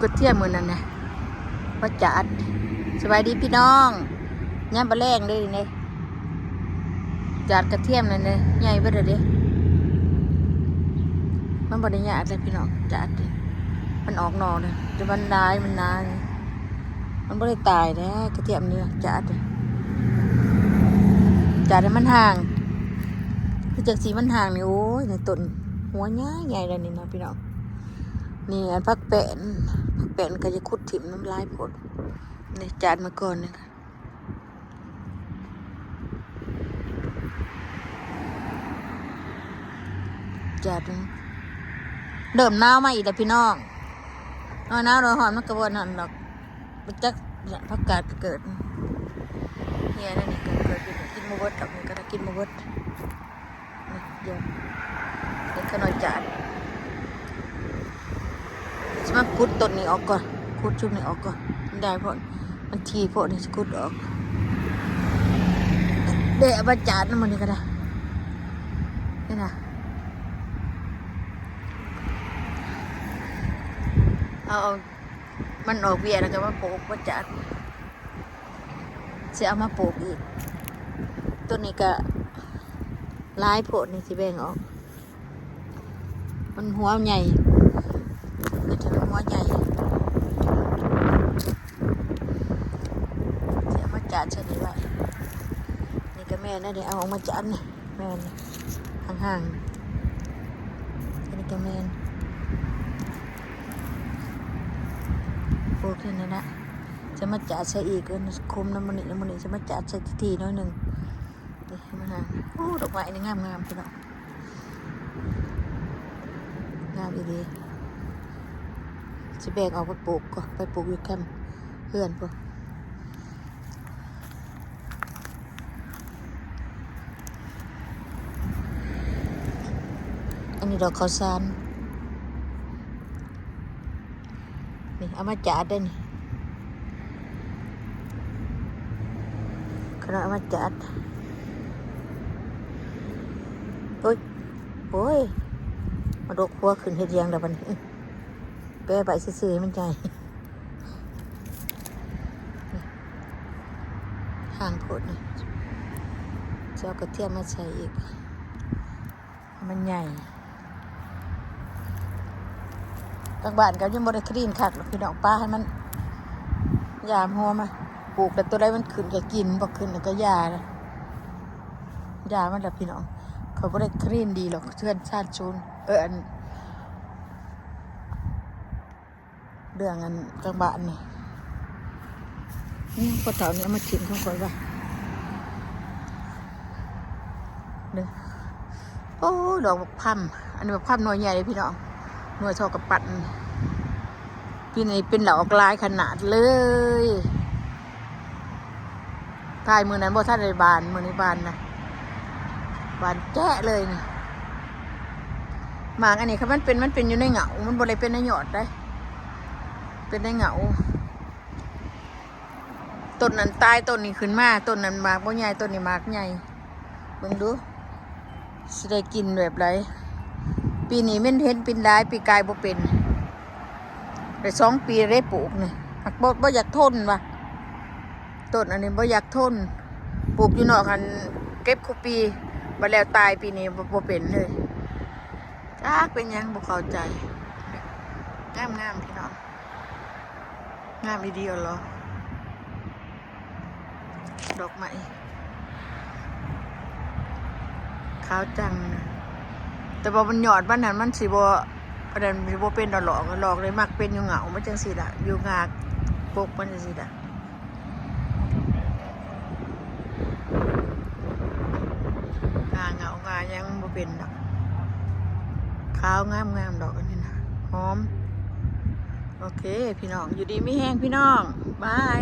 ກະທຽມມື້ນັ້ນນະ ມາຈາດ. ສະບາຍດີພີ່ນ້ອງ ຍາມບໍ່ແລງເດ້ນີ້ ຈາດກະທຽມນັ້ນເດ້ ໃຫຍ່ເບິດແລ້ວເດ້. ມັນບໍ່ໄດ້ຍາກເດ້ພີ່ນ້ອງ ຈາດເດ້ ມັນອອກໜໍ່ເດ້ ແຕ່ມັນຫຼາຍ ມັນໜາ ມັນບໍ່ໄດ້ຕາຍເດ້ ກະທຽມນີ້ ຈາດເດ້ ຈາດໃຫ້ມັນຫ່າງ ຄືຈັ່ງຊິມັນຫ່າງນີ້. ໂອ້ຍ ໃນຕົ້ນຫົວໃຫຍ່ໆ ແລ້ວນີ້ນະພີ່ນ້ອງ. ນີ້ອັນຜັກແປ້ນ ຜັກແປ້ນກໍຈະຂຸດຖິ້ມ ມັນຫຼາຍໂພດ. ນີ້ຈາດມາກ່ອນນີ້ ຈາດ ເລີ່ມໜາວມາອີກແລ້ວພີ່ນ້ອງ. ເອົາໜາວ ເອົາຮ້ອນ ມັນກໍບໍ່ນັ້ນດອກ ບໍ່ຈັກ ຜັກກາດກໍເກີດເຫ່ຍແນວນີ້ ກໍເກີດຢູ່ ກິນບໍ່ເບິດດອກ ນີ້ກໍໄດ້ກິນບໍ່ເບິດ. ນີ້ ເຮັດຂະນ້ອຍຈາດ ຊິມາຂຸດຕົ້ນນີ້ອອກກ່ອນ ຂຸດຊຸມນີ້ອອກກ່ອນ ມັນໃຫຍ່ໂພດ ມັນຖີ່ໂພດ ນີ້ຊິຂຸດອອກ. ເດະ ເອົາມາຈາດນຳມື້ນີ້ກໍໄດ້ ນີ້ນະ ເອົາ ເອົາ ມັນອອກເບ້ຍແລ້ວກໍມາປູກ ມາຈາດ ຊິເອົາມາປູກອີກ. ຕົ້ນນີ້ກະຫຼາຍໂພດ ນີ້ຊິແບ່ງອອກ ມັນຫົວໃຫຍ່ ມັນຖືວ່າຫົວໃຫຍ່ ຊິເອົາມາຈາດໃສ່ນີ້ໄວ້. ນີ້ກະແມ່ນ ອັນນີ້ເອົາອອກມາຈາດນີ້ ແມ່ນ ຫ່າງໆ ອັນນີ້ກະແມ່ນ ໂອເຄ ນັ້ນລະ ຈະມາຈາດໃສ່ອີກ ເອີ ຄຸມນຳມື້ນີ້ ນຳມື້ນີ້ ຈະມາຈາດໃສ່ທີ່ໆ ໜ້ອຍໜຶ່ງ. ນີ້ ມາຫາ ໂອ້ ດອກໄມ້ນີ້ງາມໆ ພີ່ນ້ອງ ງາມອີ່ຫຼີ. ຊິແບ່ງອອກໄປປູກກ່ອນ ໄປປູກຢູ່ແຄມເຮືອນພຸ້ນ. ອັນນີ້ດອກເຂົ້າສານ ນີ້ເອົາມາຈາດໄດ້ນີ້ ຂະນ້ອຍເອົາມາຈາດ. ໂອ້ຍ ໂອ້ຍ ມາດົກຫົວຂຶ້ນເຮັດຫຍັງລະບັດນີ້ ແປະໄວ້ຊື່ໆ ໃຫ້ມັນໃຫຍ່ ຫ່າງໂພດນີ້ ຊິເອົາກະທຽມມາໃສ່ອີກ ໃຫ້ມັນໃຫຍ່. ທາງບ້ານກໍຍັງບໍ່ໄດ້ຄລີນຄັກດອກພີ່ນ້ອງ ປະໃຫ້ມັນ ຢາມຫົວມາປູກ ແລ້ວຕົວໃດມັນຂຶ້ນກໍກິນ ບໍ່ຂຶ້ນແລ້ວກໍຢ່າ ຢ່າມັນລະພີ່ນ້ອງ. ຂ້ອຍບໍ່ໄດ້ຄລີນດີດອກ ເຮືອນຊານສູນ ເອີ ອັນ ເລື່ອງອັນກາງບ້ານນີ້ ນີ້ພໍ່ເຖົ້ານີ້ເອົາມາຖິ້ມຂອງຂ້ອຍວ່າ ເດີ. ໂອ້ ດອກບັກພຳ ອັນນີ້ບັກພຳໜ່ວຍໃຫຍ່ເດ້ພີ່ນ້ອງ ໜ່ວຍທໍ່ກຳປັ້ນ. ປີນີ້ເປັນດອກຫຼາຍຂະໜາດເລີຍ. ຕາຍມື້ນັ້ນບໍ່ທັນໄດ້ບານ ມື້ນີ້ບານນະ ບານແຈະເລີຍນີ້. ໝາກອັນນີ້ຄັນມັນເປັນ ມັນເປັນຢູ່ໃນເຫງົ້າ ມັນບໍ່ໄດ້ເປັນໃນຍອດເດ້ ເປັນໃນເຫງົ້າ. ຕົ້ນນັ້ນຕາຍ ຕົ້ນນີ້ຂຶ້ນມາ ຕົ້ນນັ້ນໝາກບໍ່ໃຫຍ່ ຕົ້ນນີ້ໝາກໃຫຍ່. ເບິ່ງດູ ຊິໄດ້ກິນແບບໃດ. ປີນີ້ມັນເຫັນເປັນຫຼາຍ ປີກາຍບໍ່ເປັນ ໄດ້ສອງປີແລ້ວເດ້ປູກນີ້ ຫາກບໍ່ ບໍ່ຢາກທົນວ່າ ຕົ້ນອັນນີ້ບໍ່ຢາກທົນ ປູກຢູ່ນອກຫັ້ນ ເກັບຄູ່ປີ ບັດແລ້ວຕາຍ ປີນີ້ບໍ່ ບໍ່ເປັນເລີຍ ຈັກເປັນຫຍັງ ບໍ່ເຂົ້າໃຈ. ງາມໆ ພີ່ນ້ອງ ງາມອີ່ຫຼີເນາະ ດອກໄມ້ຂາວຈັ່ງ. ແຕ່ວ່າມັນຍອດມັນຫັ້ນ ມັນຊິບໍ່ ອັນນັ້ນ ມັນຊິບໍ່ເປັນດອກຫຼອກ ຫຼອກນີ້ມັກເປັນຢູ່ເຫງົ້າມັນຈັ່ງຊີ້ລະ ຢູ່ງາກົກມັນຈັ່ງຊີ້ລະ. ງາເຫງົ້າງາຫຍັງບໍ່ເປັນດອກ ຂາວງາມໆ ດອກອັນນີ້ນະ ຫອມ. ໂອເຄ ພີ່ນ້ອງ ຢູ່ດີມີແຮງ ພີ່ນ້ອງ ບາຍ.